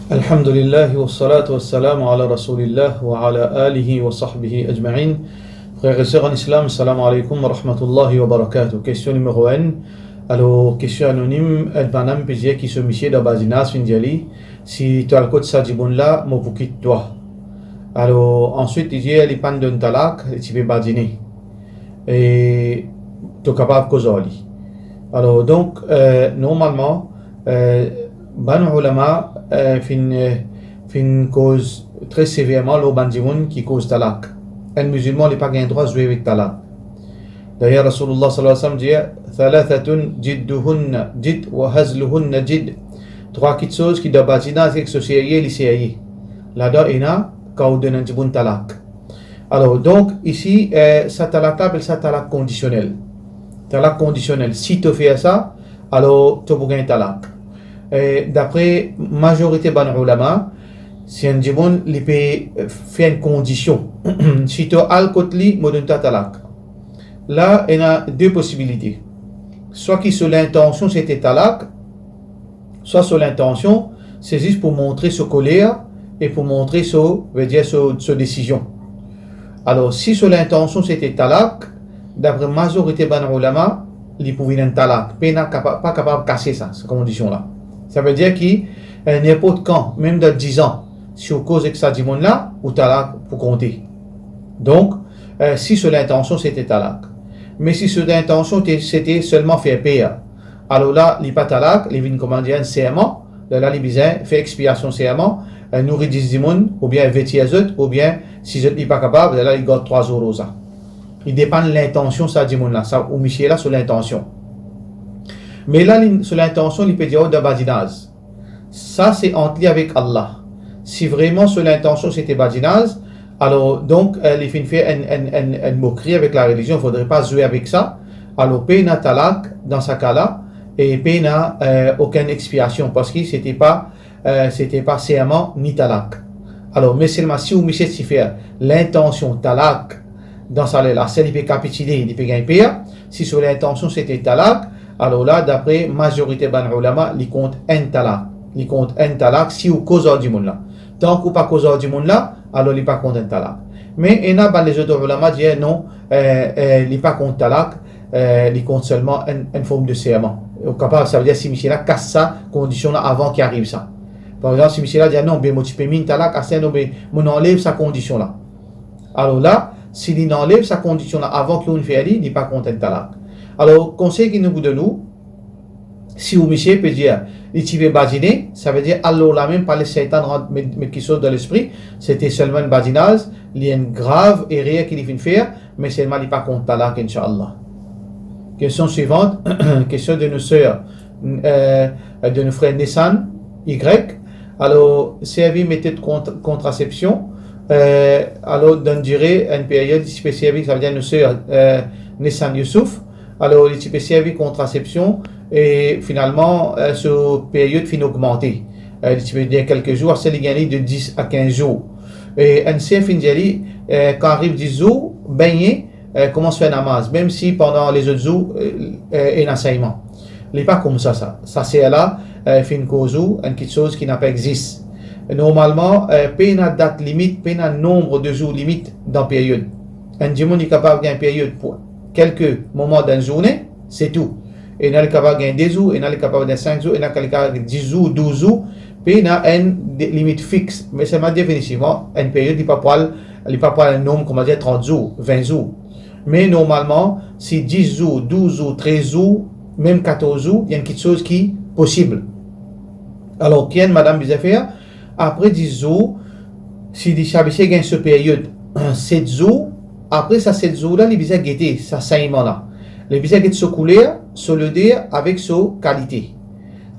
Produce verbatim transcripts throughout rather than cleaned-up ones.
Alhamdulillah, wassalatu wassalamu ala Rasoulillah wa ala alihi wa sahbihi ajmain. Frer e ser an Islam, salam aleykoum wa rahmatullahi wa barakatuh. Kestion nimero enn. Alor, kestion anonim, enn bann dam pe dir ki so misie dan bazinaz finn dir li, si to al kot sa dimoun la, mo pou kit twa. Alor, answit, li dir li pa'nn donn talak, li ti pe bazine. E to kapav koz ar li. Alor, donk, eh, normalman, eh, bann oulama, eh, finn, eh, finn koz tre severman lor bann dimoun ki koz talak. Enn mizilman, li pa gagn drwa zwe avek talak. Dayer, Rasoulillah sallallahu alayhi wa sallam dir, "Thalathatun jidduhunna jidd wa hazluhunna jidd." Trwa kiksoz ki dan bazinaz ek so serye, li serye. Ladan ena kan ou donn enn dimoun talak. Alor, donk, isi, eh, sa talak la, apel sa talak kondisionel. Talak kondisionel. Si to fer sa, alor, to pou gagn talak. Eh, dapre mazorite bann oulama, si enn dimoun, li pe, eh, fer enn kondision. Si to al kot li, mo donn twa talak. La, ena de posibilite. Swa ki so lintansion, se te talak, swa so lintansion, se zis pou montre so koler e pou montre so, vedir so, so desizion. Alor, si so lintansion se te talak, dapre mazorite bann oulama, li pou vinn enn talak. Pena kapa-, pa kapav kase sa, sa kondision la. Sa vedir ki, eh, ninport kan, mem dan diz an, si ou koz ek sa dimoun la, ou talak pou konte. Donk, eh, si so lintansion se te talak. Me si so lintansion te, se te selman fer per, alor la, li pa talak, li vinn kouma dir enn serman, lerla li bizin fer expiasion serman, eh, nouri dis dimoun, oubien vetir zot, oubien si zot li pa kapav, lerla li gard trwa zour roza. Li depann lintansion sa dimoun la, sa ou misie la, so lintansion. Me la, li, so lintansion, li pe dir ou dan bazinaz. Sa se ant li avek Allah. Si vreman so lintansion se te bazinaz, alor, donk, eh, li finn fer enn, enn, enn, enn mokri avek larelizion, fodre pa zwe avek sa. Alor, pena talak dan sa ka la, e pena, eh, okenn expiasion, parski se te pa, eh, se te pa serman ni talak. Alor, me selman si ou misie ti fer lintansion talak, dan sa ler la, si li pe kapitile, li pe gagn per, si so lintansion se te talak, alor la, dapre mazorite bann oulama, li kont enn talak. Li kont enn talak si ou koz ar dimoun la. Tank ou pa koz ar dimoun la, alor li pa kont enn talak. Me ena bann lezot oulama dir non, eh, eh, li pa kont talak, eh, li kont selman enn, enn form de serman. Ou kapav, sa vedir si misie la kas sa kondision la avan ki ariv sa. Par exanp, si misie la dir, "Non, be mo ti pe minn talak, aster non, be mo anlev sa kondision la." Alor la, si li anlev sa kondision la avan ki ou'nn fer li, li pa kont enn talak. Alor, konsey ki nou pou donn ou, si ou misie pe dir, li ti pe bazine, sa vedir, alor la mem pa les seytan rant met, met kiksoz dan lespri, se te selman enn bazinaz, li enn grav erer ki li finn fer, me selman li pa kont talak, inshallah. Kestion swivant, kestion de nou ser, eh, de nou frer Nessan Y. Alor, servi metod kont-, kontrasepsion, eh, alor, dan dire enn period, li ti pe servi, sa vedir nou ser, eh, Nessan Youssouf. Alor, li ti pe servi kontrasepsion e finalman, eh, so period finn ogmante. Eh, li ti pe dir kelke zour, aster li gagn li de dis a kinz zour. E enn ser finn dir li, eh, kan ariv dis zour, begne, eh, koumans fer namaz, mem si pandan lezot zour, eh, eh, ena saiman. Li pa koumsa sa. Sa ser la, eh, finn koz ou enn kiksoz ki napa exis. Normalman, eh, pena dat limit, pena nonb de zour limit dan period. Enn dimoun li kapav gagn period pou kelke moman dan enn zourne, se tou. Ena li kapav gagn de zour, ena li kapav gagn sink zour, ena li kapav gagn dis zour, douz zour, pena enn de-, limit fix. Me selman definitivman, enn period li pa pou al, li pa pou al enn nonb, kouma dir, trant zour, vin zour. Me normalman, si dis zour, douz zour, trez zour, mem katorz zour, li enn kiksoz ki posib. Alor, ki enn madam bizin fer? Apre dis zour, si li ti abitie gagn so period set zour, apre sa set zour la, li bizin gete sa saiman la. Li bizin get so kouler, so loder avek so kalite.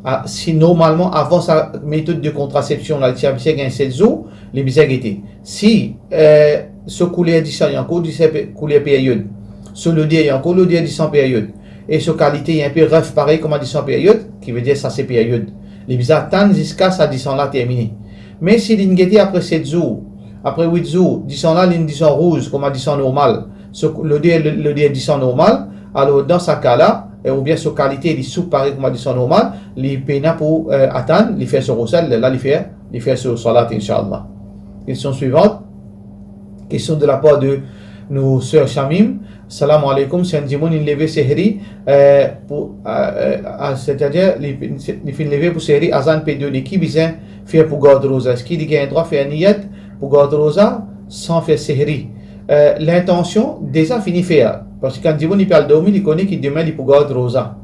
Ah, si normalman, avan sa metod de kontrasepsion la, li ti abitie gagn set zour, li bizin gete. Si, eh, so kouler disan, li ankor disan pe-, kouler period. So loder, li ankor loder disan period. E so kalite, li enpe ref parey kouma disan period, ki vedir sa se period. Li bizin atann ziska sa disan la termine. Me si linn gete apre set zour, apre wit zour, disan la, linn disan rouz kouma disan normal, so loder, loder disan normal, alor dan sa ka la, eh, oubien so kalite, li soup parey kouma disan normal, li pena pou, eh, atann, li fer so rosel, la li fer li fer so salat, inshallah. Kestion swivant. Kestion de lapar de nou ser Shamim. Salam aleykoum, si enn dimoun inn leve sehri, eh, pou, eh, eh, setadir li, li finn leve pou sehri, azan pe done, ki bizin fer pou gard roza? Eski li gagn drwa fer niyat pou gard roza san fer sehri? Eh, lintansion deza fini fer, parski kan dimoun li pe al dormi, li kone ki demin li pou gard roza.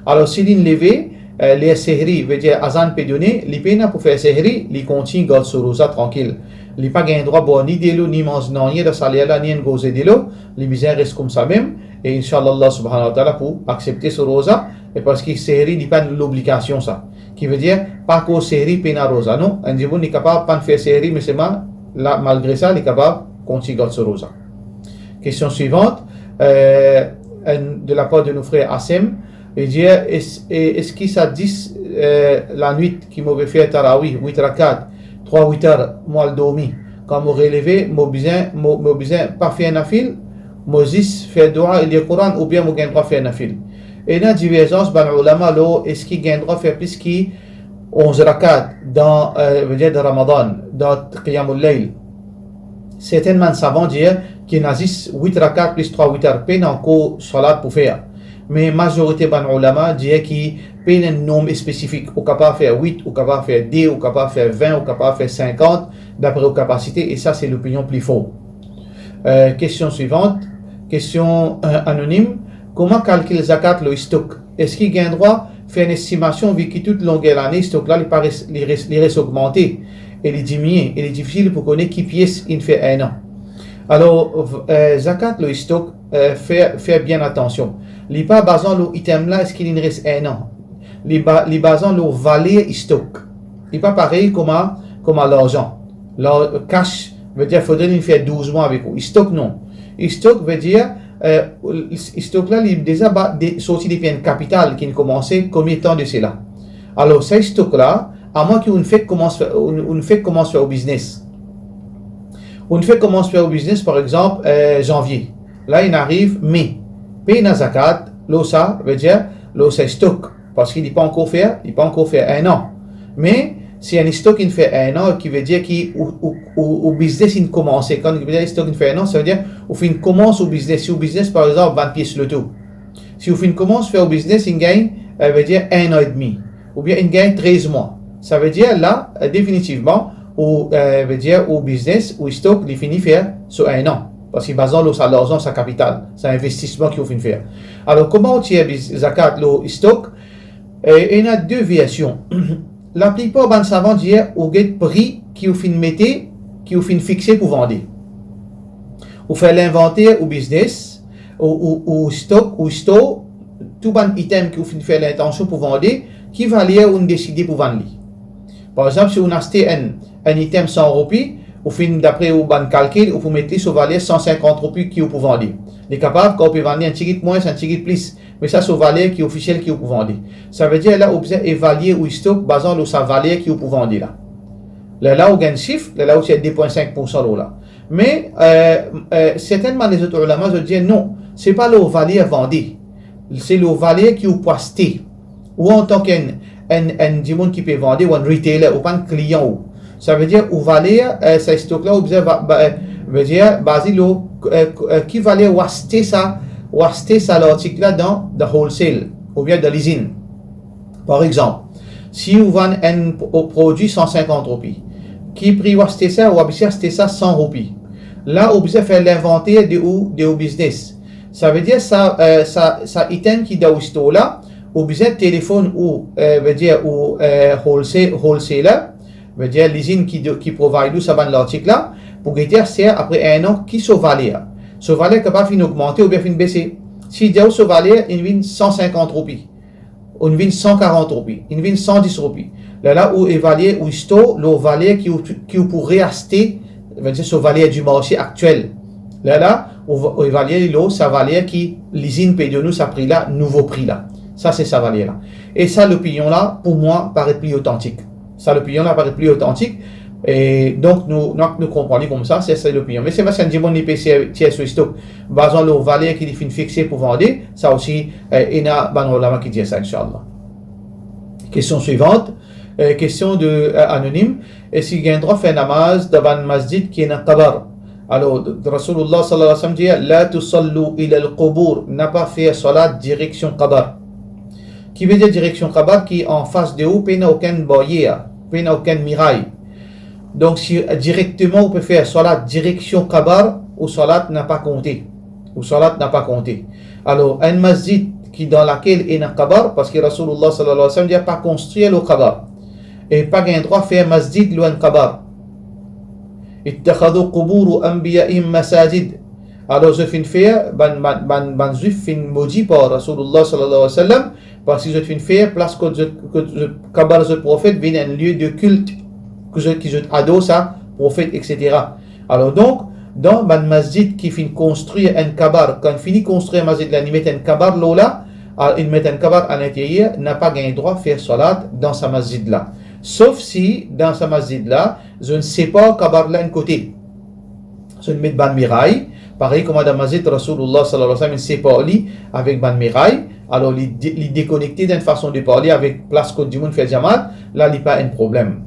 Alor, si linn leve, eh, ler sehri, vedir azan pe done, li pena pou fer sehri, li kontign gard so roza trankil. Li pa gagn drwa bwar ni delo, ni manz nanye dan sa ler la, ni enn gorze delo, li bizin res koumsa mem, e inshallah, Allah subhanahu wa ta'ala pou aksepte so roza, e parski sehri, li pa enn lobligasion sa. Ki vedir, pa koz sehri, pena roza, non. Enn dimoun, li kapav pa fer sehri, me selman, la, malgre sa, li kapav kontign gard so roza. Kestion swivant, eh, enn, de lapar de nou frer Asem, li dir, es-, e-, eski sa dis, eh, lanwit ki mo pe fer tarawi, wit rakat, trwa witar, mo al dormi. Kan mo releve, mo bizin, mo, mo bizin pa fer nafil, mo zis fer dua e lir Koran, oubien mo gagn drwa fer nafil? Ena diverzans bann oulama lor eski gagn drwa fer plis ki onz rakat dan, eh, vedir dan Ramadan, dan Qiyamul Layl. Sertin bann savan dir ki ena zis wit rakat plis trwa witar, pena ankor salat pou fer. Me mazorite bann oulama dir ki pena enn nonb spesifik. Ou kapav fer wit, ou kapav fer de, ou kapav fer vin, ou kapav fer sinkant, dapre ou kapasite, e sa se lopinion pli for. Eh, kestion swivant, kestion, eh, anonim, kouma kalkil zakat lor stok? Eski gagn drwa fer enn estimasion, vi ki tou longer lane, stok la, li pa res-, li res-, li res ogmante e li diminie, e li difisil pou kone ki pies inn fer enn an? Alor, v-, eh, zakat lor stok, eh, fer, fer bien atansion. Li pa bazan lor item la, eski linn res enn an. Li ba-, li bazan lor valer stok. Li pa parey kouma, kouma larzan. Lar-, cash, vedir, fodre linn fer douz mwa avek ou. Stok, non. Stok, vedir, eh, stok la, li deza ba-, de-, sorti depi enn kapital ki'nn koumanse, konbien tan de sela? Alor, sa stok la, amwin ki ou'nn fek koumans fer, ou'nn, ou'nn fek koumans fer ou biznes. Ou'nn fek koumans fer ou biznes, par exanp, eh, zanvie. La, inn ariv me. Pena zakat lor sa, vedir, lor sa stok. Parski li pa ankor fer, li pa ankor fer enn an. Me, si enn stok inn fer enn an, ki vedir ki ou, ou, ou, ou biznes inn koumanse. Kan ki vedir stok inn fer enn an, savedir ou finn koumans ou biznes. Si ou biznes, par exanp, vann pies loto. Si ou finn koumans fer ou biznes, inn gagn, eh, vedir enn an edmi. Oubien inn gagn trez mwa. Savedir la, eh, definitivman, ou, eh, vedir ou biznes, ou stok, li fini fer so enn an. Parski bazan lor sa larzan, sa kapital, sa investisman ki ou finn fer. Alor, kouma ou tir biz-, zakat lor stok? Eh, ena de version. Laplipar bann savan dir ou get pri ki ou finn mete, ki ou finn fixe pou vande. Ou fer linvanter ou biznes, ou, ou, ou stok, ou store, tou bann item ki ou finn fer lintansion pou vande, ki valer ou'nn deside pou vann li. Par exanp, si ou'nn aste enn, enn item san roupi, ou finn, dapre ou bann kalkil, ou pou met li so valer san sinkant roupi ki ou pou vande. Li kapav, kan ou pe vann li, enn tigit mwins, enn tigit plis, me sa so valer ki ofisiel ki ou pou vande. Savedir la, ou bizin evalie ou stok bazan lor sa valer ki ou pou vande la. Lerla ou gagn sif, lerla ou tir de pwin sink poursan lor la. Me, eh, eh, sertin bann lezot oulama, zot dir non, se pa lor valer vande, se lor valer ki ou pou aste. Ou antan ki enn, enn, enn dimoun ki pe vande, ou enn retailer, ou pa enn klian ou. Savedir ou valer, eh, sa stok la, ou bizin va-, ba-, eh, vedir, baze lor, eh, eh, ki valer ou aste sa, ou aste sa lartik la dan, dan wholesale, oubien dan lizinn. Par exanp, si ou vann enn pro-, prodwi san sinkant roupi, ki pri ou aste sa, ou abitie aste sa san roupi. La, ou bizin fer linvanter de ou, de ou biznes. Savedir sa, eh, sa, sa item ki dan ou store la, ou bizin telefonn ou, eh, vedir ou, eh, wholesa-, wholesaler, vedir lizinn ki do-, ki provide ou sa bann lartik la, pou gete aster apre enn an ki so valer. So valer kapav finn ogmante oubien finn bese. Si dir ou so valer inn vinn san sinkant roupi, inn vinn san karant roupi, inn vinn san dis roupi, lerla ou evalie ou store lor valer ki ou, ki ou pou reaste, vedir so valer di marse aktiel. Lerla ou va, ou evalie li lor sa valer ki lizinn pe donn ou sa pri la, nouvo pri la. Sa se sa valer la. E sa lopinion la, pou mwa, paret pli otantik. Sa lopinion la paret pli otantik. E donk nou, nou, nou konpran li koumsa, se sa lopinion. Me se pa si enn dimoun li pe tir, tir so stok bazan lor valer ki li finn fixe pou vande, sa osi, eh, ena bann oulama ki dir sa, inshallah. Kestion swivant. Eh, kestion de, eh, anonim, eski gagn drwa fer namaz dan bann masjid ki ena kabar? Alor, Rasoulullah sallallahu alayhi wa sallam dir, "La tusallu ila al-qubur", napa fer salat direksion kabar. Ki vedir direksion kabar? Ki anfas de ou pena okenn baryer, pena okenn miray. Donk, si direkteman ou pe fer salat direksion kabar, ou salat napa konte. Ou salat napa konte. Alor, enn masjid ki dan lakel ena kabar, parski Rasoulullah sallallahu alayhi wa sallam dir pa konstrir lor kabar. E pa gagn drwa fer masjid lor enn kabar. "Ittakhadhu qubur anbiya'ihim masajid." Alor, zot finn fer, bann, bann, bann, bann Zwif finn modi par Rasoulullah sallallahu alayhi wa sallam, parski zot finn fer plas kot zot, kot zot, kabar zot profet vinn enn lieu de culte, ki zot, ki zot ador sa profet, et cetera. Alor donk, dan bann masjid ki finn konstrir enn kabar, kan fini konstrir masjid la, li met enn kabar lor la, a, li met enn kabar alinteryer, napa gagn drwa fer salat dan sa masjid la. Sof si dan sa masjid la, zot inn separ kabar la enn kote. Zot inn met bann miray, parey kouma dan masjid Rasoulullah sallallahu alayhi wa sallam inn separ li avek bann miray, alor li de-, li dekonekte dan enn fason de parle avek plas kot dimoun fer jamat, la li pa enn problem.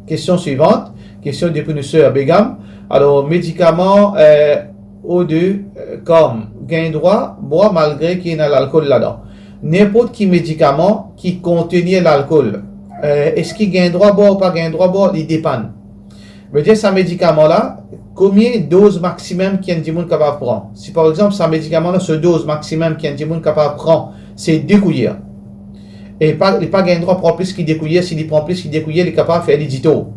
Kestion swivant, kestion depi nou ser Begam. Alor, medikaman, eh, O deux, eh, Calm, gagn drwa bwar malgre ki ena lalkol ladan. Ninport ki medikaman ki kontenir lalkol, eh, eski gagn drwa bwar ou pa gagn drwa bwar, li depann. Vedir sa medikaman la, komie doz maximum ki enn dimoun kapav pran? Si par exanp sa medikaman la, so doz maximum ki enn dimoun kapav pran, se de kouyer. E pa, li pa gagn drwa pran plis ki de kouyer, si li pran plis ki de kouyer, li kapav fer li ditor.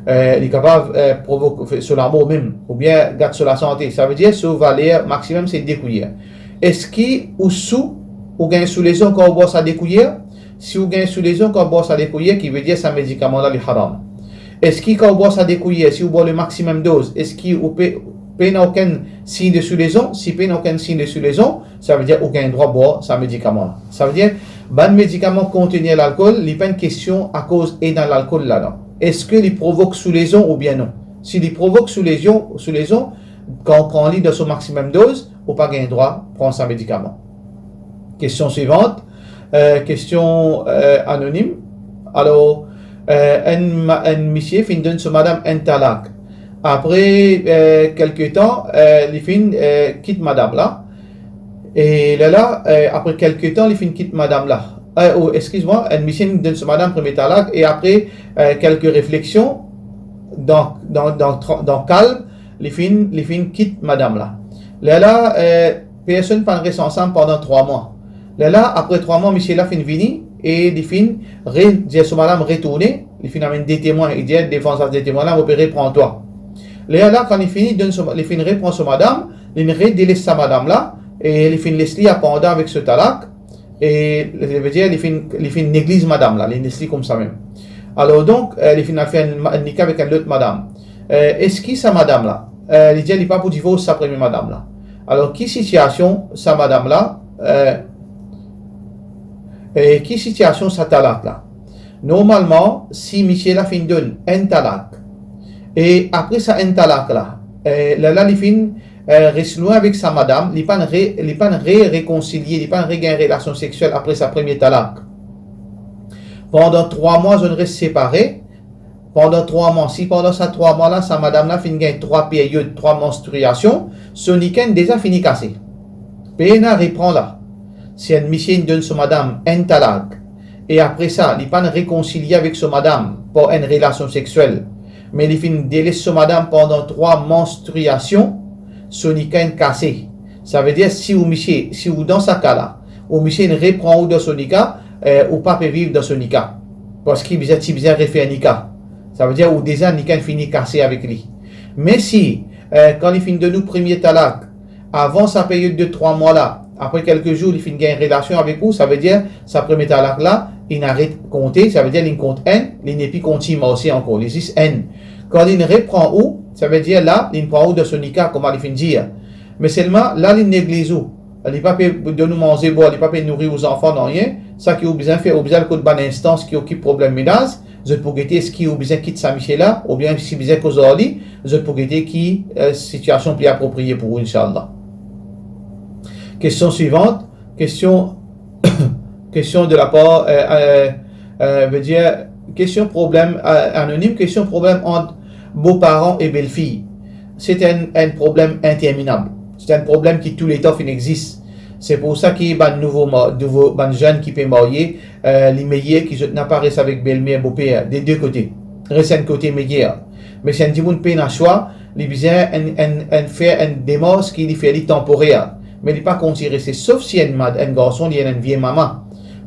Eh, li kapav, eh, provok-, fer so lamor mem, oubien gat so lasante. Savedir so valer maximum se de kouyer. Eski ou sou, ou gagn soulezon kan ou bwar sa de kouyer? Si ou gagn soulezon kan ou bwar sa de kouyer, ki vedir sa medikaman la li haram. Eski kan ou bwar sa de kouyer, si ou bwar le maximum doz, eski ou pe, pena okenn sign de soulezon? Si pena okenn sign de soulezon, savedir ou gagn drwa bwar sa medikaman la. Savedir, bann medikaman kontenir lalkol, li pa enn kestion akoz ena lalkol ladan. Eski li provok soulezon oubien non? Si li provok soulezon, soulezon, kan ou pran li dan so maximum doz, ou pa gagn drwa pran sa medikaman. Kestion swivant, eh, kestion, eh, anonim. Alor, eh, enn ma-, enn misie finn donn so madam enn talak. Apre, eh, kelke tan, eh, li finn, eh, kit madam la. E lerla, eh, apre kelke tan, li finn kit madam la. Eh, oh, eskiz mwa, enn misie finn donn so madam premie talak e apre, eh, kelke refleksion, dan, dan, dan tra-, dan kalm, li finn, li finn kit madam la. Lerla, eh, personn pa'nn res ansam pandan trwa mwa. Lerla, apre trwa mwa, misie la finn vini e li finn re-, dir so madam retourne, li finn amenn de temwin, li dir devan sa de temwin la, mo pe repran twa. Lerla, kan li fini donn so, li finn repran so madam, li redeles sa madam la, e li finn les li apandan avek so talak, e, savedir, li finn, li finn negliz madam la, li les li koumsa mem. Alor donk, eh, li finn al fer enn ma-, nika avek enn lot madam. Eh, eski sa madam la, eh, li dir li pa pou divors sa premie madam la. Alor, ki sitiasion sa madam la, eh, eh, ki sitiasion sa talak la? Normalman, si misie la finn donn enn talak, e apre sa enn talak la, eh, lerla li finn, eh, res lwin avek sa madam, li pa'nn re-, li pa'nn re rekonsilie, li pa'nn regagn relasion sexiel apre sa premie talak. Pandan trwa mwa, zot inn res separe. Pandan trwa mwa, si pandan sa trwa mwa la, sa madam la finn gagn trwa period, trwa manstriasion, so nika inn deza fini kase. Pena repran la. Si enn misie inn donn so madam enn talak, e apre sa, li pa'nn rekonsilie avek so madam par enn relasion sexiel, me li finn deles so madam pandan trwa manstriasion, so nika inn kase. Savedir, si ou misie, si ou dan sa ka la, ou misie inn repran ou dan so nika, eh, ou pa pe viv dan so nika. Parski bizin, ti bizin refer nika. Savedir, ou deza nika inn fini kase avek li. Me si, eh, kan li finn donn ou premie talak, avan sa period de trwa mwa la, apre kelke zour, li finn gagn relasion avek ou, savedir, sa premie talak la, inn aret konte, savedir, li inn kont enn, li nepli kontign marse ankor, li zis enn. Kan li repran ou, savedir, la, li pran ou dan so nika, kouma li finn dir. Me selman, la, li negliz ou. Li pa pe donn ou manze, bwar, li pa pe nouri ou zanfan, nanye. Sa ki ou bizin fer, ou bizin al kot bann instans ki okip problem menaz, zot pou gete eski ou bizin kit sa misie la, oubien si bizin koz ar li, zot pou gete ki, eh, sitiasion pli apropriye pou ou, inshallah. Kestion swivant, kestion, kestion de la par, eh, eh, eh, vedir, Kestion problem, euh, anonim, kestion problem ant boparan e belfi. Se enn, enn problem interminab. Se enn problem ki touletan finn exis. Se pou sa ki bann nouvo ma-, nouvo, bann zenn ki pe marye, euh, li meyer ki zot napa res avek belmer, boper, de de kote. Res enn kote meyer. Me si enn dimoun pena swa, li bizin enn, enn, enn fer enn demars ki li fer li tanporer. Me li pa kontign reste, sof si enn mad-, enn garson, li ena enn vie mama.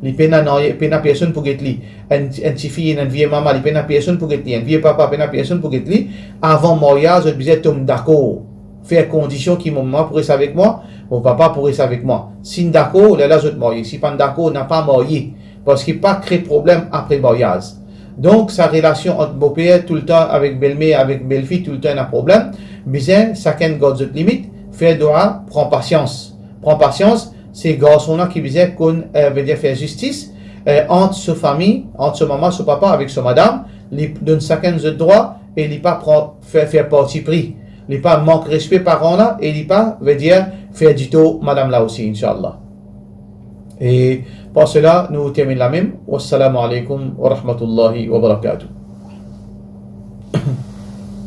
Li pena, pena personn pou get li. Enn, enn tifi, ena enn vie mama, li pena personn pou get li. Enn vie papa, pena personn pou get li. Avan maryaz, zot bizin tom dakor. Fer kondision ki mo mama pou res avek mwa, mo papa pou res avek mwa. Si inn dakor, lerla zot marye. Si pann dakor, napa marye. Parski pa kre problem apre maryaz. Donk, sa relasion ant boper toultan avek belmer, avek belfi, toultan ena problem. Bizin sakenn gard zot limit, fer dwa, pran pasians. Pran pasians, se garson la ki bizin konn, euh, vedir fer zistis, euh, ant so fami, ant so mama, so papa avek so madam, li donn sakenn zot drwa e li pa pran, fer, fer parti pri. Li pa mank respe paran la e li pa, vedir, fer ditor madam la osi, inshallah. E par sela, nou terminn la mem. Wassalamu alaikum wa rahmatullahi wa barakatuh.